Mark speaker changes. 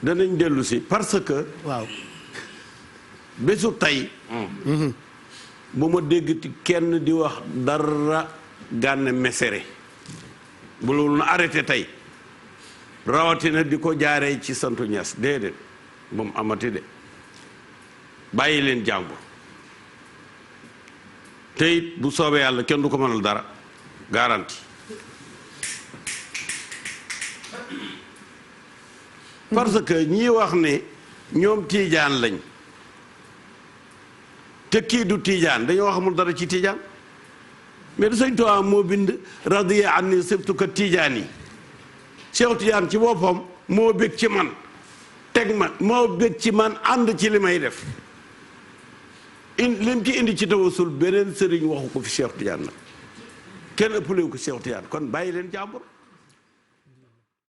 Speaker 1: danañ dellu si parce que
Speaker 2: waaw
Speaker 1: bésu tey bu ma déggati kenn di wax dara Gana Messere bu loolu na arrêté tey rawatina di ko jaaree ci santu Ñas déedéet bu mu amati de bàyyi leen jàmbur te it bu soobee yàlla kenn du ko mënal dara garanti parce que ñii wax ne ñoom tiijaan lañ te kii du tiijaan dañoo xamul dara ci tiijaan mais du Sëñ Tuubaa moo bind radiya anni sibtuka tiijaan yi Cheikh Tidiane ci boppam moo bég ci man teg ma moo bég ci man ànd ci li may def lim ci indi ci tawasul beneen sëriñ waxu ko fi Cheikh Tidiane nag kenn ëppalewu ko Cheikh Tidiane kon bàyyi leen jàmbur